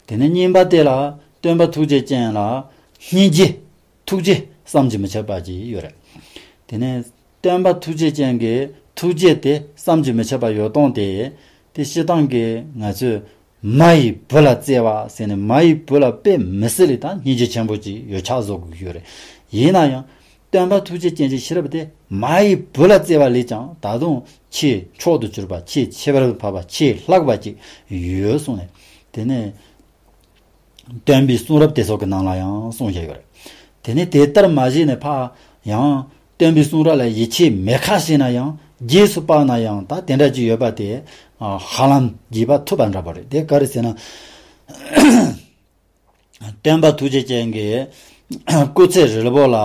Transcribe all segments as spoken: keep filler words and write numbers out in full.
དེ་ནས་གཉིས་པ་དེ་ལ་སྟོན་པ་ཐུགས་རྗེ་ཅན་ལ་སྙིང་རྗེ། ཐུགས་རྗེ་བསམ་གྱིས་མི་ཁྱབ་པ་ཅིག་ཡོད་རེད། དེ་ནས་སྟོན་པ་ཐུགས་རྗེ་ཅན་གྱི་ཐུགས་རྗེ་དེ་བསམ་གྱིས་མི་ཁྱབ་པ་ཡོད་སྟངས་དེ། དེ་སྤྱིར་བཏང་གི་ང་ཚོས་མ་ཡི་བུ་ལ་བརྩེ་བ་ཟེར་ནས། མ་ཡི་བུ་ལ་དཔེ་མི་སྲིད་ལས་ད་སྙིང་རྗེ་ཆེན་པོ་ཅིག་ཡོད་ཆགས་བཟོ་དགོས་ཀྱི་ཡོད་རེད། ཡིན་ན་ཡང་སྟོན་པ་ཐུགས་རྗེ་ཅན་གྱི་ཤེས་རབ་དེ་མ་ཡི་བུ་ལ་བརྩེ་བ་ལས་ཀྱང་ད་དུང་ཆེས་མཆོག་ཏུ་གྱུར་པ། ཆེས་ཆེ་བར་འཕགས་པ། ཆེས་ལྷག་པ་ཅིག་ཡོད་གསུངས་ནས། དེ་ནས་སྟོན་པའི་གསུང་རབ་དེ་ཚོ་གི་ནང་ལ་ཡང་གསུངས་བཞག་ཡོད་རེད། དེ་ནས་དེ་ལྟར་མ་བྱས་ནས་ཕར་ཡང་སྟོན་པའི་གསུང་རབ་ལ་ཡིད་ཆེས་མེད་ཁ་བྱས་ན་ཡང་། རྗེས་སུ་དཔག་ན་ཡང་ད་དེ་འདྲ་ཅིག་ཡོད་པ་དེ་ཧ་ལམ་རྗེས་དཔག་ཐུབ་པ་འདྲ་པོ་རེད། དེ་ག་རེ་ཟེར་ན། སྟོན་པ་ཐུགས་རྗེ་ཅན་གྱི་སྐུ་ཚེ་ཧྲིལ་པོ་ལ།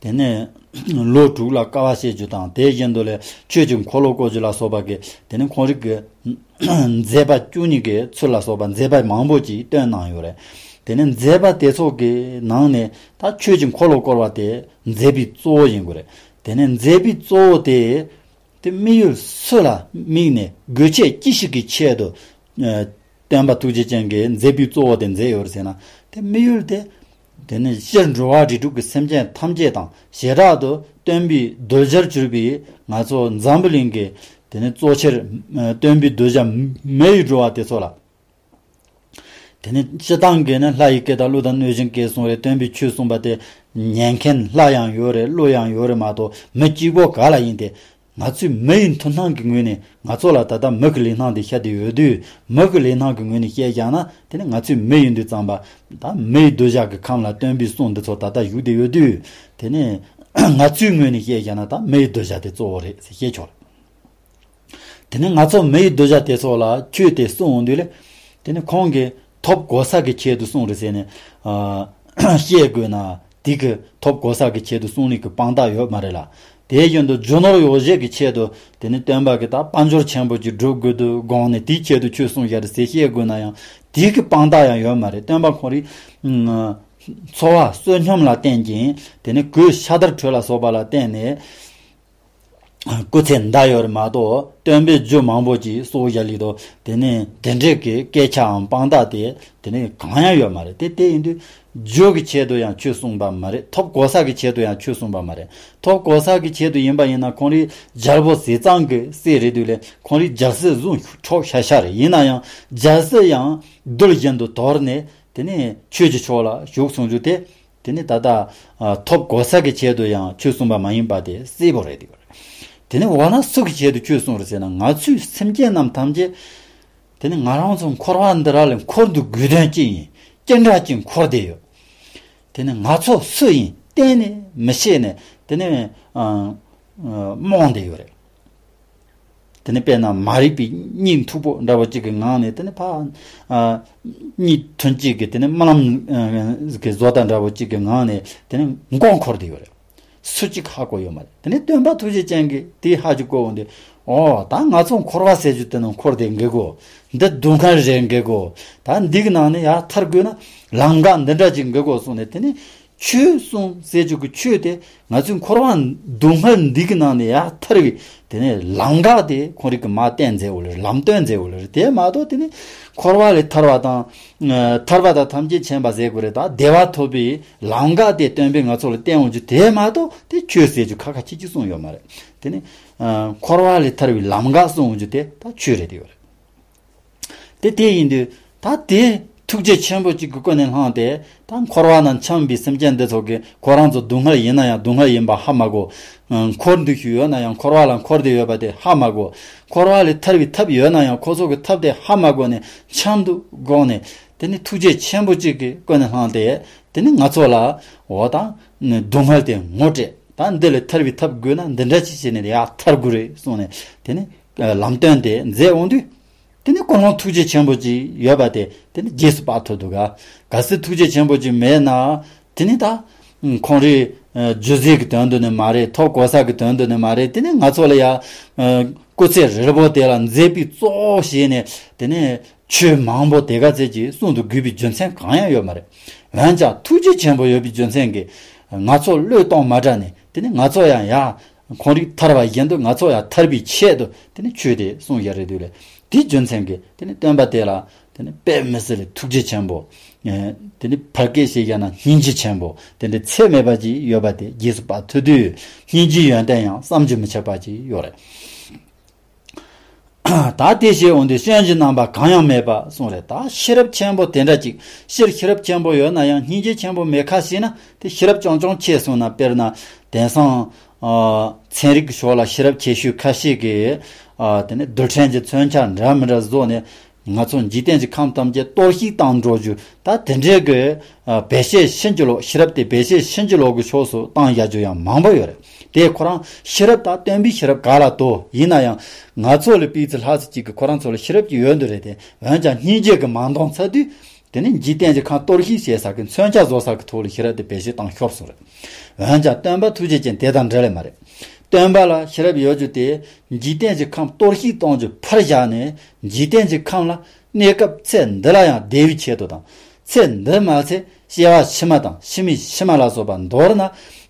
དེ་ནས་ལོ་དྲུག་ལ་དཀའ་བ་སྤྱད་རྒྱུ་དང་། དེ་བཞིན་དུ་ལས་ཆོས་ཀྱི་འཁོར་ལོ་བསྐོར་རྒྱུ་ལ་སོགས་པ་གི། དེ་ནས་ཁོང་རིགས་ཀྱི་མཛད་པ་བཅུ་གཉིས་ཀྱི་ཚུལ་ལ་སོགས་པ་མཛད་པ་མང་པོ་ཅིག་སྟོན་གནང་ཡོད་རེད། དེ་ནས་མཛད་པ་དེ་ཚོ་གི་ནང་ནས་ད་ཆོས་ཀྱི་འཁོར་ལོ་བསྐོར་བ་དེ་མཛད་པའི་གཙོ་བོ་ཡིན་དགོས་རེད། དེ་ནས་མཛད་པའི་གཙོ་བོ་དེ། དེ་དམིགས་ཡུལ་སུ་ལ་དམིགས་ནས་དགོས་ཆེད་ཅི་ཞིག་གི་ཆེད་དུ། ཨ། སྟོན་པ་ཐུགས་རྗེ་ཅན་གྱིས་མཛད་པའི་གཙོ་བོ་དེ་མཛད་ཡོད་རེད་ཟེར་ན། དེ་དམིགས་ཡུལ་དེ། དེ་ནི་སྤྱིར་འགྲོ་བ་རིགས་དྲུག་གི་སེམས་ཅན་ཐམས་ཅད་དང་བྱེ་བྲག་ཏུ་སྟོན་པའི་གདུལ་བྱར་གྱུར་པའི་ང་ཚོ་འཛམ་བུ་གླིང་གི། དེ་ནི་གཙོ་ཆེར་སྟོན་པའི་གདུལ་བྱ་མི་ཡི་འགྲོ་བ་དེ་ཚོ་ལ། དེ་ནི་སྤྱིར་བཏང་གི་ནི་ལྷ་ཡི་སྐད་དང་ཀླུ་དང་གནོད་སྦྱིན་སྐད་གསུངས་རེད། སྟོན་པའི་ཆོས་གསུངས་པ་དེ་ཉན་མཁན་ལྷ་ཡང་ཡོད་རེད། ཀླུ་ཡང་ཡོད་རེད་མ་གཏོགས། མི་གཅིག་པོ་ག་ལ་ཡིན་ཏེ། ང་ཚོས་མི་ཡི་མཐུན་སྣང་གི་ངོས་ནས། ང་ཚོ་ལ་ད་ལྟ་མི་གི་ལུས་སྣང་དེ་ཤར་བསྡད་ཡོད་དུས། མི་གི་ལུས་སྣང་གི་ངོས་ནས་བཤད་བཞག་ན། དེ་ནི་ང་ཚོས་མི་ཡིན་དུས་ཙམ་པ། ད་མི་ཡི་གདུལ་བྱ་གི་ཁམས་ལ་སྟོན་པའི་གསུང་འདི་ཚོ་ད་ལྟ་བཞུགས་བསྡད་ཡོད་དུས། དེ་ནི་ང་ཚོའི་ངོས་ནས་བཤད་བཞག་ན་ད་མི་ཡི་གདུལ་བྱ་དེ་གཙོ་བོ་རེད་ཟེར་བཤད་ཆོག་རེད། དེ་ནས་ང་ཚོ་མི་ཡི་གདུལ་བྱ་དེ་ཚོ་ལ་ཆོས་དེ་གསུང་འོང་དུས་ལས། དེ་ནས་ཁོང་གིས་ཐོབ་གོ་ས་གི་ཆེད་དུ་གསུང་རེད་ཟེར་ནས། ཨ། བཤད་དགོས་ན་དེ་གི་ཐོབ་གོ་ས་གི་ཆེད་དུ་གསུང་ནི་གི་དཔང་རྟགས་ཡོད་མ་རེད་ལ། དེ་བཞིན་དུ་རྒྱུ་ནོར་ཡོ་བྱད་ཀྱི་ཆེད་དུ། དེ་ནས་སྟོན་པ་གིས་ད་དཔལ་འབྱོར་ཆེན་པོ་ཅིག་སྒྲུབ་དགོས་དུས་དགོངས་ནས་དེའི་ཆེད་དུ་ཆོས་གསུང་བཞག་རེད་ཟེར་བཤད་དགོས་ན་ཡང་དེ་གི་དཔང་རྟགས་ཡང་ཡོད་མ་རེད། སྟོན་པ་ཁོང་རིགས། ཨ། འཚོ་བ་བསོད་སྙོམས་ལ་བརྟེན་ཅིང་། དེ་ནས་གོས་ཤ་དར་ཁྲོད་ལ་སོགས་པ་ལ་བརྟེན་ནས། སྐུ་ཚེ་འདའ་ཡོད་རེད་མ་གཏོགས། སྟོན་པས་རྒྱུ་མང་པོ་ཅིག་གསོག་བཞག་ལེ་དོ། དེ་ནས་དེ་འདྲས་ཀྱི་སྐད་ཆའམ་དཔང་རྟགས་དེ་དེ་ནས་གང་ཡང་ཡོད་མ་རེད། དེ་དེ་ཡིན་དུས་རྒྱུ་གི་ཆེད་དུ་ཡང་ཆོས་གསུངས་པ་མ་རེད། ཐོབ་གོ་ས་གི་ཆེད་དུ་ཡང་ཆོས་གསུངས་པ་མ་རེད། ཐོབ་གོ་ས་གི་ཆེད་དུ་ཡིན་པ་ཡིན་ན། ཁོང་རིགས་རྒྱལ་པོ་ཟས་གཙང་གི་སྲས་རེད་དུས་ལས། ཁོང་རིགས་རྒྱལ་སྲིད་བཟུང་ཆོག་ཤ་ཤ་རེད། ཡིན་ན་ཡང་རྒྱལ་སྲིད་ཡང་རྡུལ་བཞིན་དུ་དོར་ནས། དེ་ནས་ཆོས་ཀྱི་ཕྱོགས་ལ་ཞུགས་གསུང་རྒྱུ་དེ། དེ་ནི་ད་ལྟ། ཨ། ཐོབ་གོ་ས་གི་ཆེད་དུ་ཡང་ཆོས་གསུངས་པ་མ་ཡིན་པ་དེ་གསལ་པོ་རེད་དེ། དེ་ནི་འོ་ན་སུ་གི་ཆེད་དུ་ཆོས་གསུངས་རེད་ཟེར་ན། ང་ཚོའི་སེམས་ཅན་རྣམས་ཐམས་ཅད། དེ་ནི་ང་རང་ཚོ་འཁོར་བ་འདི་ར་ལས་འཁོར་དུ་དགོས་དོན་ཅི་ཡིན། ཅི་འདྲ་ཅིག་འཁོར་བསྡད་ཡོད། དེ་ནི་ང་ཚོ་སུ་ཡིན་གཏན་ནས་མི་ཤེས་ནས། དེ་ནི། ཨ། ཨ། རྨོངས་བསྡད་ཡོད་རེད། དེ་ནི་དཔེར་ན་མ་རིག་པའི་གཉིད་མཐུག་པོ་འདྲ་བོ་གཅིག་གི་ངང་ནས། དེ་ནི་ཕ། ཨ། གཉིད་ཐུན་གཅིག་གི་དེ་ནི་རྨི་ལམ་གྱི་བཟོ་ལྟ་འདྲ་བོ་གཅིག་གི་ངང་ནས། དེ་ནི་མགོ་འཁོར་བསྡད་ཡོད་རེད། སུ་གཅིག་ཧ་གོ་ཡོད་མ་རེད། དེ་ནི་སྟོན་པ་ཐུགས་རྗེ་ཅན་གྱིས་དེ་ཧ་ཅིག་གོ་འོང་དུས། ཨོ། ད་ང་ཚོ་འཁོར་བ་ཟེར་རྒྱུ་དེ་ནང་འཁོར་བསྡད་འགྲོ་གོ། འདི་སྡུག་བསྔལ་རེད་འགྲོ་གོ། ད་འདི་གི་ནང་ནས་ཡར་ཐར་དགོས་ན་ལམ་ཁ་འདི་འདྲ་ཅིག་འགྲོ་གོ་གསུངས་ནས། དེ་ནི། ཆོས་གསུངས་ཟེར་རྒྱུ་གི་ཆོས་དེ་ང་ཚོའི་འཁོར་བ་སྡུག་བསྔལ་འདི་གི་ནང་ནས་ཡར་ཐར་བའི་དེ་ནས་ལམ་ཁ་དེ་ཁོང་རིགས་ཀྱིས་མར་བསྟན་མཛད་ཡོད་ལེ་རེད། ལམ་སྟོན་མཛད་ཡོད་ལེ་རེད། དེ་མ་གཏོགས་དེ་ནི་འཁོར་བ་ལས་ཐར་བ་དང་། ཨ། ཐར་པ་དང་ཐམས་ཅད་མཁྱེན་པ་ཟེར་དགོས་རེད། ད་བདེ་བ་ཐོབ་པའི་ལམ་ཁ་དེ་སྟོན་པས་ང་ཚོ་ལ་བསྟན་འོང་རྒྱུ་དེ་མ་གཏོགས། དེ་ཆོས་ཟེར་རྒྱུ་ཁ་ཁ་ཁྱི་ཁྱི་གསུངས་ཡོད་མ་རེད། དེ་ནི། ཨ། འཁོར་བ་ལས་ཐར་བའི་ལམ་ཁ་གསུངས་འོང་རྒྱུ་དེ་ད་ཆོས་རེད་དེ་ཡོད་རེད། དེ་དེ་ཡིན་དུས་ད་དེ་ཐུགས་རྗེ་ཆེན་པོ་གཅིག་གི་སྒོ་ནས་བླངས་ཏེ། ད་འཁོར་བ་ན་འཁྱམས་པའི་སེམས་ཅན་འདི་ཚོ་གིས་ཁོ་རང་ཚོ་སྡུག་བསྔལ་ཡིན་ན་ཡང་སྡུག་བསྔལ་ཡིན་པ་ཧ་མ་གོ། འཁོར་འདུ་ཤེས་ཡོད་ན་ཡང་འཁོར་བ་ལ་འཁོར་བསྡད་ཡོད་པ་དེ་ཧ་མ་གོ། འཁོར་བ་ལས་ཐར་བའི་ཐབས་ཡོད་ན་ཡང་ཁོ་ཚོ་གི་ཐབས་དེ་ཧ་མ་གོ་ནས་འཁྱམས་འདུག་དགོངས་ནས། དེ་ནི་ཐུགས་རྗེ་ཆེན་པོ་གཅིག་གི་སྒོ་ནས་བླངས་ཏེ། དེ་ནི་ང་ཚོ་ལ། འོ། ད་སྡུག་བསྔལ་དེ་ངོ་སྤྲད། ད་འདི་ལས་ཐར་བའི་ཐབས་དགོས་ན་འདི་འདྲ་ཅིག་བྱས་ནས་ཡར་ཐར་དགོས་རེད་གསུངས་ནས། དེ་ནི་ལམ་སྟོན་དེ་མཛད་འོང་དུས། དེ་ནི་ཀུན་སློང་ཐུགས་རྗེ་ཆེན་པོ་ཅིག་ཡོད་པ་དེ་དེ་ནི་རྗེས་སུ་དཔག་ཐུབ་འདུག་ག། གལ་སྲིད་ཐུགས་རྗེ་ཆེན་པོ་ཅིག་མེད་ན། དེ་ནི་ད་ཁོང་རིགས་རྒྱུ་རྫས་ཀྱི་དོན་དུ་ནི་མ་རེད། ཐོབ་གོ་ས་གི་དོན་དུ་ནི་མ་རེད། དེ་ནི་ང་ཚོ་ལ་ཡ་སྐུ་ཚེ་ཧྲིལ་པོ་དེ་ལ་མཛད་པའི་གཙོ་བོ་བྱས་ནས། དེ་ནི་ཆོས་མང་པོ་དེ་ག་ཚད་ཅིག་གསུང་དུ་དགོས་པའི་རྒྱུ་མཚན་གང་ཡང་ཡོད་མ་རེད། འོན་ཀྱང་ཐུགས་རྗེ་ཆེན་པོ་ཡོད་པའི་རྒྱུ་མཚན་གྱིས་ང་ཚོ་བློས་གཏོང་མ་དྲགས་ནས། དེ་ནི་ང་ཚོ་ཡང་ཡ་ཁོང་རིགས་ཐར་བ་བཞིན་དུ་ང་ཚོ་ཡང་ཐར་བའི་ཆེད་དུ་དེ་ནི་ཆོས་དེ་གསུངས་བཞག་རེད་འདུག་ལས། དེའི་རྒྱུ་མཚན་གྱིས་དེ་ནི་སྟོན་པ་དེ་ལ་ དེ་ནི་དཔེ་མི་སྲིད་ལ་ཐུགས་རྗེ་ཆེན་པོ། ཨེ། དེ་ནི་ཕལ་སྐད་བཤད་བཞག་ན་སྙིང་རྗེ་ཆེན་པོ་དེ་འདྲའི་ཚད་མེད་པ་ཅིག་ཡོད་པ་དེ་རྗེས་སུ་དཔག་ཐུབ་དུས་སྙིང་རྗེའི་ཡོན་ཏན་ཡང་བསམ་གྱིས་མི་ཁྱབ་པ་ཅིག་ཡོད་རེད། ད་དེ་བཤད་འོང་དུས་སྐྱོན་གྱི་རྣམ་པ་གང་ཡང་མེད་པ་གསུངས་རེད། ད་ཤེས་རབ་ཆེན་པོ་དེ་འདྲ་ཅིག་སྤྱིར་ཤེས་རབ་ཆེན་པོ་ཡོད་ན་ཡང་སྙིང་རྗེ་ཆེན་པོ་མེད་ཁ་ཞིག་ན་དེ་ཤེས་རབ་ཅུང་ཅུང་ཆེ་སོང་ན། དཔེར་ན་དེང་སང་ཨ་ཚན་རིག་གི་ཕྱོགས་ལ་ཤེས་རབ་ཆེ་ཤོས་ཁ་ཤས་ཀྱིས་ཨ་དེ་ནི་རྡུལ་ཕྲན་གྱི་མཚོན་ཆ་འདྲ་མི་འདྲ་བཟོས་ནས། ང་ཚོ་འཇིག་རྟེན་གྱི་ཁམས་ཐམས་ཅད་གཏོར་བཤིག་བཏང་འགྲོ་རྒྱུ་ད་དེ་འདྲའི་གི་ཨ་བེད་སྤྱོད་ཕྱིན་ཅི་ལོག་ཤེས་རབ་དེ་བེད་སྤྱོད་ཕྱིན་ཅི་ལོག་གི་ཕྱོགས་སུ་བཏང་བཞག་རྒྱུ་ཡང་མང་པོ་ཡོད་རེད། དེ་ཁོ་རང་ཤེས་རབ་དང་སྟོན་པའི་ཤེས་རབ་ག་ལ་དོ་ཡིན་ན་ཡང་། ང་ཚོ་ལས་སྤུས་ཚད་ལྷག་ཙམ་ཅིག་གི་ཁོ་རང་ཚོ་ལ་ཤེས་རབ་ཀྱི་ཡོད་འདུག་རེད་དེ། འོན་ཀྱང་སྙིང་རྗེ་གི་མ་འདང་ཚར་དུས། དེ་ནི་འཇིག་རྟེན་གྱི་ཁམས་གཏོར་བཤིག་བྱེད་ས་གི་མཚོན་ཆ་བཟོ་ས་གི་ཐོག་ལ་ཤེས་རབ་དེ་བེད་སྤྱོད་བཏང་ཤོར་སོང་རེད། འོན་ཀྱང་སྟོན་པ་ཐུགས་རྗེ་ཅན་དེ་དང་འདྲ་ལེ་མ་རེད། སྟོན་པ་ལ་ཤེས་རབ་ཡོད་རྒྱུ་དེ་འཇིག་རྟེན་གྱི་ཁམས་གཏོར་བཤིག་གཏོང་རྒྱུ་ཕར་བཞག་ནས། འཇིག་རྟེན་གྱི་ཁམས་ལ་གནས་སྐབས་ཚེ་འདི་ལ་ཡང་བདེ་བའི་ཆེད་དུ་དང་། ཚེ་འདི་མ་ཚད་སྐྱེ་བ་ཕྱི་མ་དང་ཕྱི་མའི་ཕྱི་མ་ལ་སོགས་པ་མདོར་ན་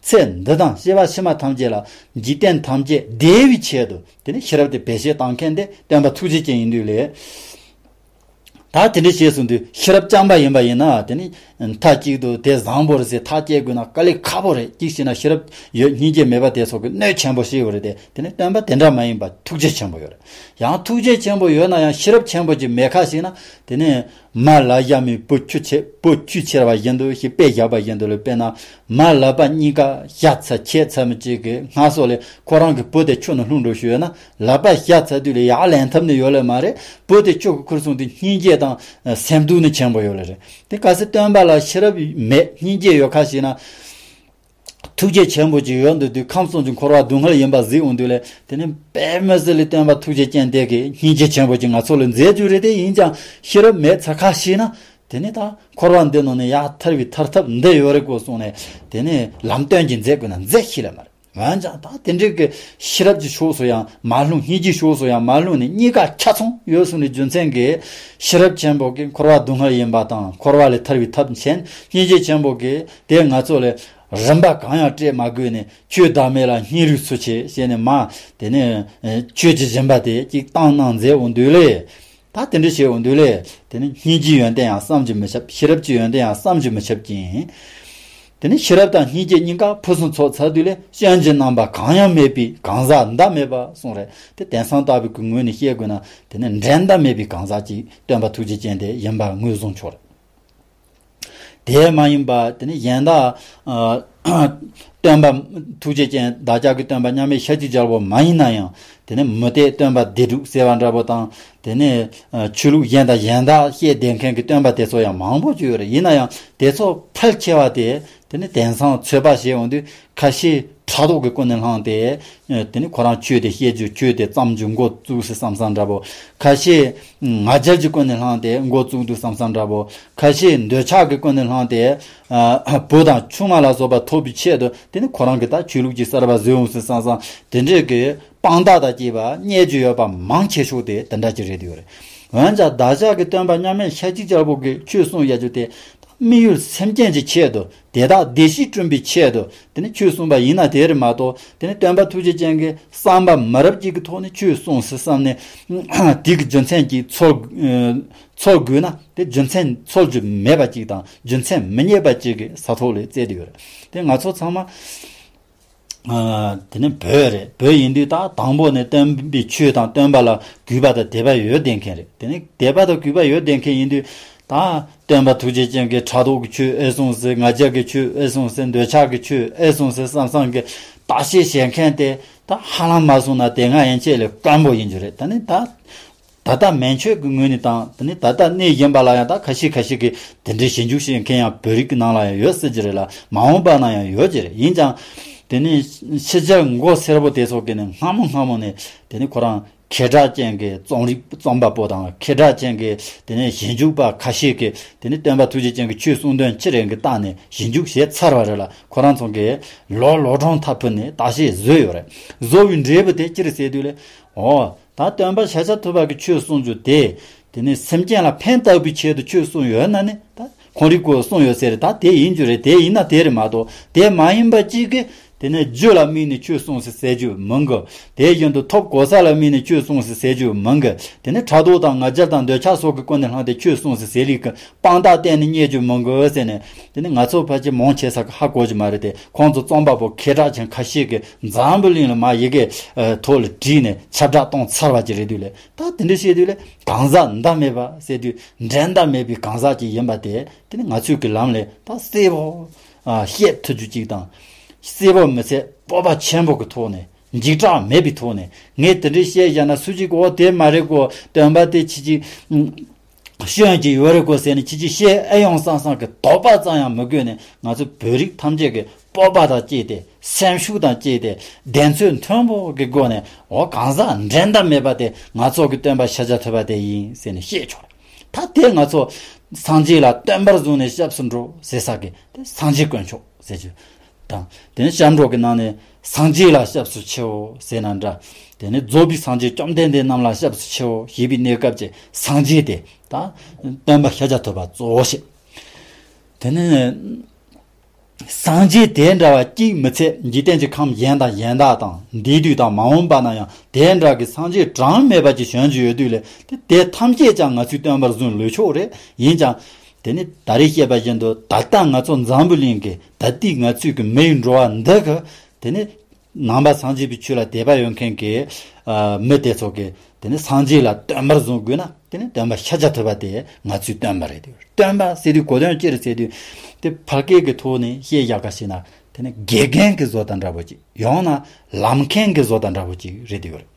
ཚེ་འདི་དང་སྐྱེ་བ་ཕྱི་མ་ཐམས་ཅད་ལ་འཇིག་རྟེན་ཐམས་ཅད་བདེ་བའི་ཆེད་དུ་དེ་ནི་ཤེས་རབ་དེ་བེད་སྤྱོད་བཏང་མཁན་དེ་སྟོན་པ་ཐུགས་རྗེ་ཅན་ཡིན་དུས་ལས། ད་དེ་འདྲ་བྱས་སོང་དུས་ཤེས་རབ་རྐྱང་པ་ཡིན་པ་ཡིན་ན། དེ་ནི་མཐའ་གཅིག་ཏུ་དེ་བཟང་པོ་རེད་ཟེར་ཐག་བཅད་དགོས་ན་དཀའ་ལས་ཁག་པོ་རེད། གཅིག་བྱས་ན་ཤེས་རབ་ཡོད་སྙིང་རྗེ་མེད་པ་དེ་ཚོ་གི་གནོད་ཆེན་པོ་ཞིག་ཡོད་རེད་དེ། དེ་ནི་སྟོན་པ་དེ་འདྲ་མ་ཡིན་པ་ཐུགས་རྗེ་ཆེན་པོ་ཡོད་རེད། ཡང་ཐུགས་རྗེ་ཆེན་པོ་ཡོད་ན་ཡང་ཤེས་རབ་ཆེན་པོ་ཅིག་མེད་ཁ་ཞིག་ན། དེ་ནི་མ་ལ་ཡ་མི་བུ་ཁྱུ་ཆེ་བུ་ཁྱུ་ཆེར་བ་བཞིན་དུ་ཞིག་དཔེ་བཞག་པ་བཞིན་དུ་ལ། དཔེར་ན་མ་ལ་པ་གཉིས་ཀ་ཤ་ཚ་ཁྱེད་ཚ་མི་གཅིག་གི་སྔ་སོ་ལས་ཁོ་རང་གི་བུ་དེ་ཁྱུ་ནང་ལྷུང་འགྲོ་ཞུས་ན། ལག་པ་ཤ་ཚ་དུས་ལ་ཡག་ལན་ཐབས་ནི་ཡོད་ལེ་མ་རེད། བུ་དེ་ཁྱོད་ཀྱི་ཁུར་སོང་དུས་སྙིང་རྗེ་དང་སེམས་སྡུག་ནི་ཆེན་པོ་ཡོད་ལེ་རེད། དེ་གལ་སྲིད་སྟོན་པ་ལ་ཤེས་རབ་མེད་སྙིང་རྗེ་ཡོད་ཁ་ཞིག་ན། ཐུགས་རྗེ་ཆེན་པོ་ཅིག་ཡོད་འདུག་དུས་ཁམས་གསུམ་གྱི་འཁོར་བ་སྡུག་བསྔལ་ཡིན་པ་གཟིགས་འོང་དུས་ལས། དེ་ནི་དཔེ་མི་སྲིད་ལས་སྟོན་པ་ཐུགས་རྗེ་ཅན་དེ་གིས་སྙིང་རྗེ་ཆེན་པོ་ཅིག་ང་ཚོ་ལ་མཛད་རྒྱུ་རེད་དེ། ཡིན་ཀྱང་ཤེས་རབ་མེད་ཚ་ཁ་ཞིག་ན། དེ་ནི་ད་འཁོར་བ་འདི་ནང་ནས་ཡར་ཐར་བའི་ཐར་ཐབས་འདི་ཡོད་རེད་གོ་གསུངས་ནས། དེ་ནི་ལམ་སྟོན་གྱི་མཛད་དགོས་ན་མཛད་ཤེས་ལེ་མ་རེད། འོན་ཀྱང་ད་དེ་འདྲའི་གི་ཤེས་རབ་ཀྱི་ཕྱོགས་སུ་ཡང་མ་ལྷུང་། སྙིང་རྗེའི་ཕྱོགས་སུ་ཡང་མ་ལྷུང་ནས་གཉིས་ཀ་ཆ་ཚང་ཡོད་སོང་ནས། རྒྱུ་མཚན་གྱིས་ཤེས་རབ་ཆེན་པོ་གིས་འཁོར་བ་སྡུག་བསྔལ་ཡིན་པ་དང་འཁོར་བ་ལས་ཐར་བའི་ཐབས་མཁྱེན། སྙིང་རྗེ་ཆེན་པོ་གིས་དེ་ང་ཚོ་ལ་རིམ་པ་གང་ཡང་སྤྲད་མ་དགོས་ནས། ཆོས་བདག་མེད་ལ་སྙིང་རུས་སུ་ཆེ་ཞེས་ནས་མ། དེ་ནས་ཆོས་ཀྱི་སྦྱིན་པ་དེ་གཅིག་བཏང་གནང་མཛད་འོང་དུས་ལས། ད་དེ་འདྲ་བྱས་འོང་དུས་ལས། དེ་ནི་སྙིང་རྗེའི་ཡོན་ཏན་ཡང་བསམ་གྱིས་མི་ཁྱབ། ཤེས་རབ་ཀྱི་ཡོན་ཏན་ཡང་བསམ་གྱིས་མི་ཁྱབ་ཅིང་། དེ་ནི་ཤེས་རབ་དང་སྙིང་རྗེ་གཉིས་ཀ་ཕུན་སུམ་ཚོགས་ཚར་དུས་ལས། སྐྱོན་གྱི་རྣམ་པ་གང་ཡང་མེད་པའི་གང་ཟག་ཟླ་མེད་པ་གསུངས་རེད། དེ་དེང་སང་ལྟ་བུའི་གི་ངོས་ནས་བཤད་དགོས་ན། དེ་ནི་འགྲན་ཟླ་མེད་པའི་གང་ཟག་ཅིག་སྟོན་པ་ཐུགས་རྗེ་ཅན་དེ་ཡིན་པ་ངོས་བཟུང་ཆོག་རེད། དེ་མ་ཡིན་པ་དེ་ནི་གཞན་དག་ཨ། སྟོན་པ་ཐུགས་རྗེ་ཅན་བདག་ཅག་གི་སྟོན་པ་མཉམ་མེད་ཤཱཀྱའི་རྒྱལ་པོ་མ་ཡིན་ན་ཡང་། དེ་ནི་མུ་སྟེགས་སྟོན་པ་སྡེ་དྲུག་ཟེར་བ་འདྲ་པོ་དང་། དེ་ནི་ཨ། ཆོས་ལུགས་གཞན་དང་གཞན་དག་བཤད་བསྡད་མཁན་གྱི་སྟོན་པ་དེ་ཚོ་ཡང་མང་པོ་ཅིག་ཡོད་རེད། ཡིན་ན་ཡང་དེ་ཚོ་ཕལ་ཆེ་བ་དེ་དེ་ནི་དེང་སང་ཚོད་དཔག་བྱས་འོང་དུས་ཁ་ཤས་ཕྲག་དོག་གི་སྒོ་ནས་བླངས་ཏེ། དེ་ནི་ཁོ་རང་ཆོས་དེ་བཤད་རྒྱུ། ཆོས་དེ་བརྩམས་རྒྱུ་འགོ་བཙུགས་སྲིད་བསམ་བསམ་འདྲ་པོ། ཁ་ཤས་ང་རྒྱལ་གྱི་སྒོ་ནས་བླངས་ཏེ་འགོ་བཙུགས་འདུག་བསམ་བསམ་འདྲ་པོ། ཁ་ཤས་འདོད་ཆགས་ཀྱི་སྒོ་ནས་བླངས་ཏེ། ཨ། བུ་དང་ཆུང་མ་ལ་སོགས་པ་ཐོབ་པའི་ཆེད་དུ། དེ་ནི་ཁོ་རང་གིས་ད་ཆོས་ལུགས་ཀྱི་གསར་པ་བཟོས་འོང་སྲིད་བསམ་བསམ། དེ་འདྲའི་གི་དཔང་རྟགས་དང་བཅས་པ་རྙེད་རྒྱུ་ཡོད་པ་མང་ཆེ་ཤོས་དེ་དེ་འདྲ་ཅིག་རེད་ཡོད་རེད། འོན་ཀྱང་བདག་ཅག་གི་སྟོན་པ་མཉམ་མེད་ཤཱཀྱའི་རྒྱལ་པོ་གིས་ཆོས་གསུངས་ཡོད་རྒྱུ་དེ། དམིགས་ཡུལ་སེམས་ཅན་གྱི་ཆེད་དུ། དེ་དག་བདེ་སྐྱིད་བསྐྲུན་པའི་ཆེད་དུ་དེ་ནི་ཆོས་གསུངས་པ་ཡིན་ན་དེ་རེད་མ་གཏོགས། དེ་ནི་སྟོན་པ་ཐུགས་རྗེ་ཅན་གྱི་བསམ་པ་མ་རབས་ཅིག་གི་ཐོག་ནས་ཆོས་གསུངས་སྲིད་བསམ་ནས། དེ་གི་རྒྱུ་མཚན་གྱིས་འཚོལ་འཚོལ་དགོས་ན། དེ་རྒྱུ་མཚན་འཚོལ་རྒྱུ་མེད་པ་ཅིག་དང་རྒྱུ་མཚན་མི་རྙེད་པ་ཅིག་གི་ས་ཐོག་ལ་བཙལ་བསྡད་ཡོད་རེད། དེ་ང་ཚོ་ཚང་མ། ཨ། དེ་ནི་བོད་རེད། བོད་ཡིན་དུས་ད་དང་པོ་ནས་སྟོན་པའི་ཆོས་དང་སྟོན་པ་ལ་གུས་པ་དང་དད་པ་ཡོད་བསྡད་མཁན་རེད། དེ་ནི་དད་པ་དང་གུས་པ་ཡོད་བསྡད་མཁན་ཡིན་དུས། ད་སྟོན་པ་ཐུགས་རྗེ་ཅན་གྱིས་ཕྲག་དོག་གི་ཆོས་ཨེ་གསུངས་ཟེར། ང་རྒྱལ་གྱི་ཆོས་ཨེ་གསུངས་ཟེར། འདོད་ཆགས་ཀྱི་ཆོས་ཨེ་གསུངས་ཟེར་བསམ་བསམ་གྱི་བརྟག་དཔྱད་བྱེད་མཁན་དེ། ད་ཧ་ལམ་མ་སོང་ན་དེ་སྔ་ཡན་ཆད་ལས་དཀོན་པོ་ཡིན་རྒྱུ་རེད། ད་ནི་ད། ད་ལྟ་མན་ཆོད་ཀྱི་ངོས་ནས་དང་། དེ་ནི་ད་ལྟ་གནས་གཞན་པ་ལ་ཡང་ད་ཁ་ཤས་ཁ་ཤས་ཀྱིས་དེ་འདྲའི་ཞིབ་འཇུག་བྱེད་མཁན་ཡང་བོད་རིགས་ཀྱི་ནང་ལ་ཡང་ཡོད་སྲིད་ཀྱི་རེད་ལ། མ་འོངས་པ་ན་ཡང་ཡོད་ཀྱི་རེད། ཡིན་ཀྱང་དེ་ནི་ཕྱི་རྒྱལ་མགོ་སེར་པོ་དེ་ཚོ་གིས་ནི་སྔ་མོ་སྔ་མོ་ནས་དེ་ནི་ཁོ་རང་ཁེ་དྲག་ཅན་གྱི་རྩོམ་རིག་རྩོམ་པ་པོ་དང་། ཁེ་དྲག་ཅན་གྱི་དེ་ནི་ཞིབ་འཇུག་པ་ཁ་ཤས་ཀྱིས་དེ་ནི་སྟོན་པ་ཐུགས་རྗེ་ཅན་གྱི་ཆོས་གསུང་དོན་ཅི་རེད་གི་བལྟས་ནས་ཞིབ་འཇུག་བྱས་ཚར་བ་རེད་ལ། ཁོ་རང་ཚོ་གིས་ལོ་ལོ་གྲངས་ཐག་ཕུད་ནས་བརྟག་དཔྱད་བཟོས་ཡོད་རེད། བཟོ་བའི་འབྲས་བུ་དེ་ཅི་རེད་ཟེར་དུས་ལས། འོ། ད་སྟོན་པ་ཤཱཀྱ་ཐུབ་པ་གི་ཆོས་གསུང་རྒྱུ་དེ། དེ་ནི་སེམས་ཅན་ལ་ཕན་བཏགས་པའི་ཆེད་དུ་ཆོས་གསུང་ཡོད་ན་ནི། ད་ཁོང་རིག་གོ་གསུང་ཡོད་ཟེར། ད་དེ་ཡིན་རྒྱུ་རེད། དེ་ཡིན་ན་དེ་རེད་མ་གཏོགས། དེ་མ་ཡིན་པ་གཅིག་གི་ དེ་ནས་རྒྱུ་ལ་དམིགས་ནས་ཆོས་གསུངས་ཟེར་ཟེར་རྒྱུ་མིན་གི། དེ་བཞིན་དུ་ཐོབ་གོ་ས་ལ་དམིགས་ནས་ཆོས་གསུངས་ཟེར་ཟེར་རྒྱུ་མིན་གི། དེ་ནས་ཕྲག་དོག་དང་ང་རྒྱལ་དང་འདོད་ཆགས་སོགས་ཀྱི་ཀུན་ནས་བསླངས་ཏེ་ཆོས་གསུངས་ཟེར་ཟེར་ལུགས་ཀྱི་དཔང་རྟགས་བསྟན་ནས་རྙེད་རྒྱུ་མིན་གི་ཟེར་ནས། དེ་ནས་ང་ཚོ་ཕལ་ཆེར་མང་ཆེ་ས་གི་ཧ་གོ་གི་མ་རེད་དེ། ཁོང་ཚོ་རྩོམ་པ་པོ་མཁས་གྲགས་ཅན་ཁ་ཤས་ཀྱིས་འཛམ་བུ་གླིང་ལ་མར་ཡི་གེ་ཐོག་ལ་བྲིས་ནས་ཁྱབ་བསྒྲགས་བཏང་ཚར་བ་ཅིག་རེད་དུས་ལས། ད་དེ་འདྲ་བཤད་དུས་ལས་གང་ཟག་འདའ་མེད་པ་ཟེར་དུས་འགྲན་ཟླ་མེད་པའི་གང་ཟག་ཅིག་ཡིན་པ་དེ། དེ་ནི་ང་ཚོའི་གི་ལམ་ལས་ད་གསལ་པོ་ཨ་བཤད་ཐུབ་རྒྱུ་གཅིག་དང་། གསལ་པོ་མི་ཚད་སྤོབས་པ་ཆེན་པོ་གི་ཐོག་ནས་འཇིགས་སྐྲག་མེད་པའི་ཐོག་ནས། ངས་དེ་འདྲའི་བཤད་བཞག་ན་སུ་གཅིག་གིས་འོ་དེ་མ་རེད་གོ། སྟོན་པ་དེ་ཁྱེད་ཀྱིས་ཤོད་ཀྱི་ཡོད་རེད་གོ་ཟེར་ནས་ཁྱེད་ཀྱིས་བཤད་ཨེ་ཡོང་བསམ་བསམ་གི་དོགས་པ་ཙམ་ཡང་མི་དགོས་ནས། ང་ཚོ་བོད་རིགས་ཐམས་ཅད་ཀྱི་སྤོབས་པ་དང་བཅས་ཏེ། སེམས་ཤུགས་དང་བཅས་ཏེ། གདེང་ཚོད་མཐོན་པོ་གི་སྒོ་ནས། འོ་གང་ཟག་འགྲན་ཟླ་མེད་པ་དེ་ང་ཚོ་གི་སྟོན་པ་ཤཱཀྱ་ཐུབ་པ་དེ་ཡིན་ཟེར་ནས་བཤད་ཆོག་རེད། ད་དེ་ང་ཚོ་སངས་རྒྱས་ལ་བསྟན་པར་བཟུང་ནས་སྐྱབས་སུ་འགྲོ་ཟེར་ས་གི་དེ་སངས་རྒྱས་དཀོན་མཆོག་ཟེར་རྒྱུ་དང་། དེ་ནས་སྐྱབས་འགྲོ་གི་ནང་ནས་སངས་རྒྱས་ལ་སྐྱབས་སུ་མཆིའོ་ཟེར་ན་འདྲ། དེ་ནས་རྫོགས་པའི་སངས་རྒྱས་བཅོམ་ལྡན་འདས་རྣམས་ལ་སྐྱབས་སུ་མཆིའོ་ཞེས་པའི་གནས་སྐབས་ཀྱི་སངས་རྒྱས་དེ་ད་སྟོན་པ་ཤཱཀྱ་ཐུབ་པ་གཙོ་བོ་བཤད། དེ་ནས། སངས་རྒྱས་དེ་འདྲ་བ་གཅིག་མི་ཚད་འཇིག་རྟེན་གྱི་ཁམས་གཞན་དང་གཞན་དག་དང་། འདས་དུས་དང་མ་འོངས་པ་ན་ཡང་དེ་འདྲ་གི་སངས་རྒྱས་གྲངས་མེད་པ་ཅིག་བྱོན་གྱི་ཡོད་དུས་ལས། དེ་དེ་ཐམས་ཅད་ཀྱང་ང་ཚོས་སྟོན་པར་བཟུང་ལོས་ཆོག་རེད། ཡིན་ཀྱང་། དེ་ནི་ད་རེས་བཤད་པ་བཞིན་དུ་ད་ལྟ་ང་ཚོ་འཛམ་བུ་གླིང་གི་ད་ལྟའི་ང་ཚོའི་གི་མིའི་འགྲོ་བ་འདི་གི་དེ་ནི། ནང་པ་སངས་རྒྱས་པའི་ཆོས་ལ་དད་པ་ཡོད་མཁན་གྱི་ཨ་མི་དེ་ཚོ་གིས་དེ་ནི་སངས་རྒྱས་ལ་བསྟོན་པར་བཟུང་དགོས་ན། དེ་ནི་སྟོན་པ་ཤཱཀྱ་ཐུབ་པ་དེ་ང་ཚོའི་སྟོན་པ་རེད་དེ། སྟོན་པ་ཟེར་དུས་གོ་དོན་ཅི་རེད་ཟེར་དུས། དེ་ཕལ་སྐད་ཀྱི་ཐོག་ནས་བཤད་ཡག་ག་ཞེ་ན། དེ་ནི་དགེ་རྒན་གྱི་བཟོ་དང་འདྲ་པོ་ཅིག། ཡང་ན་ལམ་མཁན་གྱི་བཟོ་དང་འདྲ་པོ་ཅིག་རེད་དེ་ཡོད་རེད།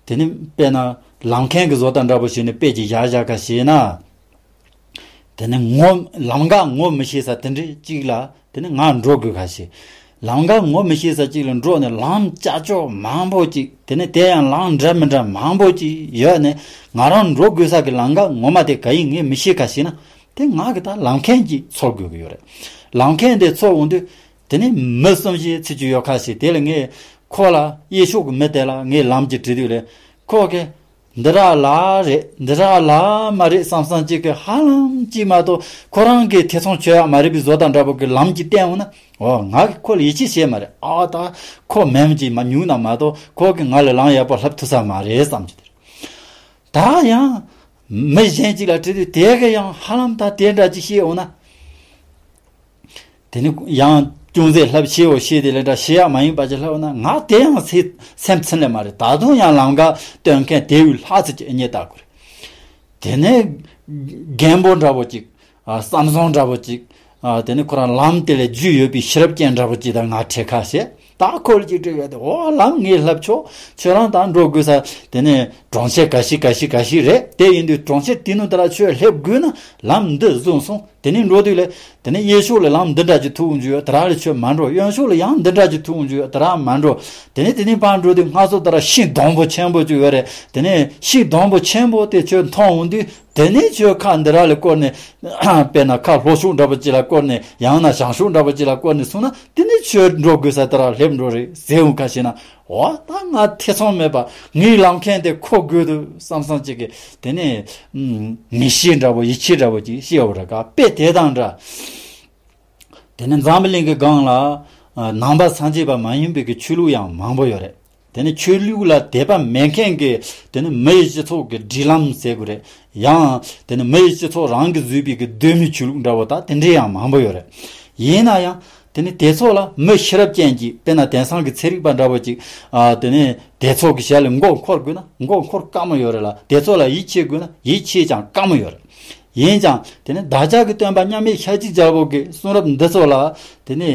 དེ་ནི་དཔེར་ན་ལམ་མཁན་གྱི་བཟོ་དང་འདྲ་པོ་ཞིག་ནི་དཔེ་ཅིག་བཞག་བཞག་ག་ཞེ་ན། དེ་ནི་ངོ་ལམ་ཀ་ངོ་མི་ཤེས་ས་དེ་འདྲ་ཅིག་ལ་དེ་ནི་ང་འགྲོ་དགོས་ཁ་ཤས། ལམ་ཀ་ངོ་མི་ཤེས་ས་ཅིག་ལ་འགྲོ་ནས་ལམ་ལྕགས་ཀྱོག་མང་པོ་ཅིག། དེ་ནི་དེ་ཡང་ལམ་འདྲ་མི་འདྲ་མང་པོ་ཅིག་ཡོད་ནས། ང་རང་འགྲོ་དགོས་ས་གི་ལམ་ཀ་ངོ་མ་དེ་ག་ཡིན་ངས་མི་ཤེས་ཁ་ཤས་ན། དེ་ང་གི་ད་ལམ་མཁན་གྱིས་འཚོལ་དགོས་ཀྱི་ཡོད་རེད། ལམ་མཁན་དེ་འཚོལ་འོང་དུས། དེ་ནི་མི་གསུམ་བཞི་ཚིག་གཅིག་ཡོད་ཁ་ཤས། དེ་ལ་ངས་ཁོ་ལ་གཡས་ཕྱོགས་ཀྱི་མི་དེ་ལ་ངས་ལམ་གྱི་དྲི་དུས་ལས། ཁོ་གིས། འདི་ར་ལ་རེད། འདི་ར་ལ་མ་རེད་བསམ་བསམ་གཅིག་གི་ཧ་ལམ་གཅིག་མ་གཏོགས་ཁོ་རང་གིས་ཐེ་ཚོམ་ཆོད་ཡག་མ་རེད་པའི་བཟོ་དང་འདྲ་པོ་གི་ལམ་གྱི་བསྟན་འོང་ན། འོ་ང་གིས་ཁོ་ལ་ཡིད་ཆེས་བྱེད་མ་རེད། ཨ་ད་ཁོ་མེམ་གཅིག་མ་ཉུང་ན་མ་གཏོགས་ཁོ་གིས་ང་ལ་ལམ་ཡག་པོ་ལབ་ཐུབ་ས་མ་རེད་བསམ་གྱི་དེ་རེད། ད་ཡང་མི་གཞན་གཅིག་ལ་དྲིས་དུས་དེ་གི་ཡང་ཧ་ལམ་ད་དེ་འདྲ་ཅིག་བཤད་འོང་ན། དེ་ནི་ཡང་ཅུང་ཟད་ལྷབ་ཤེས་འོ་ཤེས་དེ་ལས་འདྲ་ཤེས་ཡག་མ་ཡིན་པ་ཅིག་ལྷབ་ན་ང་དེ་ཡང་སེ་སེམས་ཚིམ་ལེ་མ་རེད། ད་དུང་ཡང་ལམ་ཀ་སྟོན་མཁན་དེ་བས་ལྷག་ཙམ་ཅིག་རྙེད་བཏགས་དགོས་རེད། དེ་ནས་རྒན་པོ་འདྲ་པོ་ཅིག། ཨ་བསམ་བཟང་འདྲ་པོ་ཅིག། ཨ་དེ་ནི་ཁོ་རང་ལམ་དེ་ལས་རྒྱུས་ཡོད་པའི་ཤེས་རབ་ཅན་འདྲ་པོ་ཅིག་དང་ང་འཕྲད་ཁ་ཤས། ད་ཁོ་ལ་ཅིག་དྲིས་ཡོད་དེ། འོ་ལམ་ངས་ལྷབ་ཆོག། ཁྱོད་རང་ད་འགྲོ་དགོས་ས་དེ་ནས་གྲོང་ཁྱེར་ག་ཤི་ག་ཤི་ག་ཤི་རེད། དེ་ཡིན་དུས་གྲོང་ཁྱེར་དེ་ནང་དེ་ལ་ཆོས་སླེབས་དགོས་ན་ལམ་འདི་བཟུང་སོང་། དེ་ནས་འགྲོ་དུས་ལས་དེ་ནས་གཡས་ཕྱོགས་ལ་ལམ་འདི་འདྲ་ཅིག་ཐུག་འཇུག་ཡོད། དེ་ར་ལ་ཆོས་མ་འགྲོ། གཡོན་ཕྱོགས་ལ་ཡང་འདི་འདྲ་ཅིག་ཐུག་འཇུག་ཡོད། དེ་ར་མ་འགྲོ། དེ་ནས་དེ་ནས་ཕར་འགྲོ་དུས་སྔ་སོ་དེ་ར་ཤིང་སྡོང་པོ་ཆེན་པོ་ཅིག་ཡོད་རེད། དེ་ནས་ཤིང་སྡོང་པོ་ཆེན་པོ་དེ་ཆོས་མཐོང་འོང་དུས། དེ་ནས་ཆོས་ཁ་འདི་ར་ལ་བསྐོར་ནས། དཔེར་ན་ཁ་ལྷོ་ཕྱོགས་འདྲ་པོ་ཅིག་ལ་བསྐོར་ནས་ཡང་ན་བྱང་ཕྱོགས་འདྲ་པོ་ཅིག་ལ་བསྐོར་ནས་སོང་ན། དེ་ནས་ཆོས་འགྲོ་དགོས་ས་དེ་ར་སླེབས་འགྲོ་རེད་ཟེར་འོང་ཁ་ཤས་ན། འོ་ད་ང་ཐེ་ཚོམ་མེད་པ་ངའི་ལམ་མཁན་དེ་ཁོ་དགོས་འདུག་བསམ་བསམ་ཅིག་གི་དེ་ནས་ངེས་ཤེས་འདྲ་པོ་ཡིད་ཆེས་འདྲ་པོ་ཅིག་སྐྱེ་བ་རེད་ག། དཔེ་དེ་དང་འདྲ། དེ་ནས་འཛམ་བུ་གླིང་གི་སྒང་ལ་ནང་པ་སངས་རྒྱས་པ་མ་ཡིན་པའི་གི་ཆོས་ལུགས་ཡང་མང་པོ་ཡོད་རེད། དེ་ནས་ཆོས་ལུགས་ལ་དད་པ་མེད་མཁན་གྱི་དེ་ནི་མི་ཡི་སྤྱི་ཚོགས་ཀྱི་སྒྲིག་ལམ་ཟེར་དགོས་རེད། ཡང་དེ་ནི་མི་ཡི་སྤྱི་ཚོགས་རང་གིས་བཟོས་པའི་གི་གདོད་མའི་ཆོས་ལུགས་འདྲ་བོ་དག་དེ་འདྲའི་ཡང་མང་པོ་ཡོད་རེད། ཡིན་ན་ཡང་དེ་ནི་དེ་ཚོ་ལ་མི་ཤེས་རབ་ཅན་གྱིས། དཔེར་ན་དེང་སང་གི་ཚན་རིག་པ་འདྲ་བོ་ཅིག། ཨ་དེ་ནི་དེ་ཚོ་གི་ཞལ་ལ་མགོ་འཁོར་དགོས་ན་མགོ་འཁོར་དཀའ་མོ་ཡོད་རེད་ལ། དེ་ཚོ་ལ་ཡིད་ཆེས་དགོས་ན་ཡིད་ཆེས་ཀྱང་དཀའ་མོ་ཡོད་རེད། ཡིན་ཀྱང་དེ་ནི་བདག་ཅག་གི་སྟོན་པ་མཉམ་མེད་ཤཱཀྱའི་རྒྱལ་པོ་གི་གསུང་རབ་འདི་ཚོ་ལ་དེ་ནི།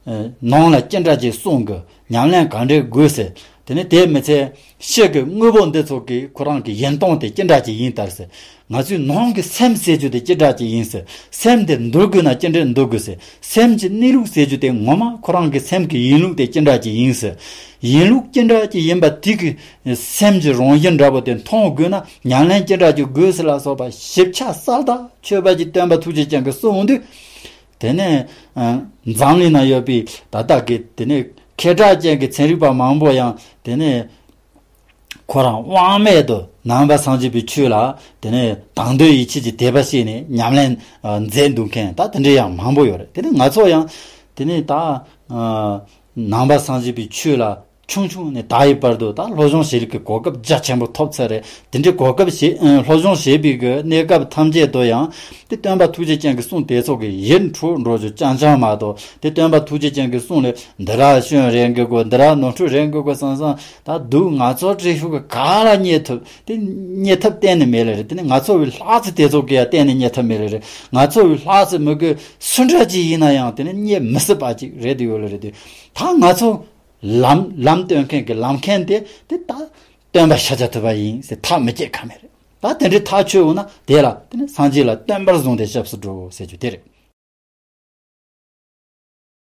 ནང་ལ་ཅི་འདྲ་ཅིག་གསུང་དགོས། ཉམས་ལེན་ག་འདྲས་དགོས་ཟེར། དེ་ནས་དེ་མི་ཚད་ཕྱི་གི་དངོས་པོ་འདི་ཚོ་གི་ཁོ་རང་གི་ཡིན་སྟངས་དེ་ཅི་འདྲ་ཅིག་ཡིན་ལྟར་ཟེར། ང་ཚོའི་ནང་གི་སེམས་ཟེར་རྒྱུ་དེ་ཅི་འདྲ་ཅིག་ཡིན་ཟེར། སེམས་དེ་འདུལ་དགོས་ན་ཅི་འདྲས་འདུལ་དགོས་ཟེར། སེམས་ཀྱི་གནས་ལུགས་ཟེར་རྒྱུ་དེ་ངོ་མ་ཁོ་རང་གི་སེམས་ཀྱི་ཡིན་ལུགས་དེ་ཅི་འདྲ་ཅིག་ཡིན་ཟེར། ཡིན་ལུགས་ཅི་འདྲ་ཅིག་ཡིན་པ་དེ་གི་སེམས་ཀྱི་རང་བཞིན་འདྲ་པོ་དེ་མཐོང་དགོས་ན་ཉམས་ལེན་ཅི་འདྲ་ཅིག་དགོས་ཟེར་ལ་སོགས་པ་ཞིབ་ཆ་གསལ་དག་ཆོས་པ་ཀྱི་སྟོན་པ་ཐུགས་རྗེ་ཅན་གྱིས་གསུངས་འོང་དུས། དེ་ནས་ཨ་འཛམ་གླིང་ན་ཡོད་པའི་ད་ལྟ་གི་དེ་ནས་མཁས་གྲགས་ཅན་གྱི་ཚན་རིག་པ་མང་པོ་ཡང་དེ་ནས་ཁོ་རང་དབང་མེད་དུ་ནང་པ་སངས་རྒྱས་པའི་ཆོས་ལ་དེ་ནས་དང་འདོད་ཡིད་ཆེས་ཀྱི་དད་པ་བྱས་ནས་ཉམས་ལེན་ཨ་མཛད་འདུག་མཁན་ད་དེ་འདྲ་ཡང་མང་པོ་ཡོད་རེད། དེ་ནས་ང་ཚོ་ཡང་དེ་ནས་ད་ཨ་ ནང་པ་སངས་རྒྱས་པའི་ཆོས་ལ་ཆུང་ཆུང་ནས་ད་ཡི་བར་དུ་ད་སློབ་སྦྱོང་བྱེད་ལུགས་ཀྱི་གོ་སྐབས་རྒྱ་ཆེན་པོ་ཐོབ་ཚར་རེད། དེ་འདྲའི་གོ་སྐབས་ཤིག་ཨ་སློབ་སྦྱོང་བྱེད་པའི་གི་གནས་སྐབས་ཐམས་ཅད་དུ་ཡང་དེ་སྟོན་པ་ཐུགས་རྗེ་ཅན་གྱི་གསུང་དེ་ཚོ་གི་ཡིད་འཕྲོག་འགྲོ་རྒྱུ་རྐྱང་རྐྱང་མ་གཏོགས། དེ་སྟོན་པ་ཐུགས་རྗེ་ཅན་གྱི་གསུང་ལས་འདི་ར་སྐྱོན་རེད་འགི་དགོས། འདི་ར་ནོར་འཁྲུལ་རེད་འགི་དགོས་བསམ་བསམ། ད་སྡུག་ང་ཚོ་བྲིས་ཤོག་གི་ག་ལ་རྙེད་ཐུབ། དེ་རྙེད་ཐབས་གཏན་ནས་མེད་ལེ་རེད། དེ་ནི་ང་ཚོ་བའི་ལྷག་ཚེ་དེ་ཚོ་གི་ཡ་གཏན་ནས་རྙེད་ཐབས་མེད་ལེ་རེད། ང་ཚོ་བའི་ལྷག་ཚེ་མི་དགོས་སུ་འདྲ་ཅིག་ཡིན་ན་ཡང་དེ་ནི་རྙེད་མི་སྲིད་པ་ཅིག་རེད་དེ་ཡོད་ལེ་རེད་དེ། ད་ང་ཚོ་ལམ་ལམ་སྟོན་མཁན་གྱི་ལམ་མཁན་དེ་དེ་ད་སྟོན་པ་ཤཱཀྱ་ཐུབ་པ་ཡིན་ཟེར་ཐག་མི་བཅད་ཁ་མེད་རེད། ད་དེ་འདྲའི་ཐག་ཆོད་འོང་ན་དེ་ལ་དེ་ནི་སངས་རྒྱས་ལ་བསྟན་པར་བཟུང་སྟེ་སྐྱབས་སུ་འགྲོ་ཟེར་རྒྱུ་དེ་རེད།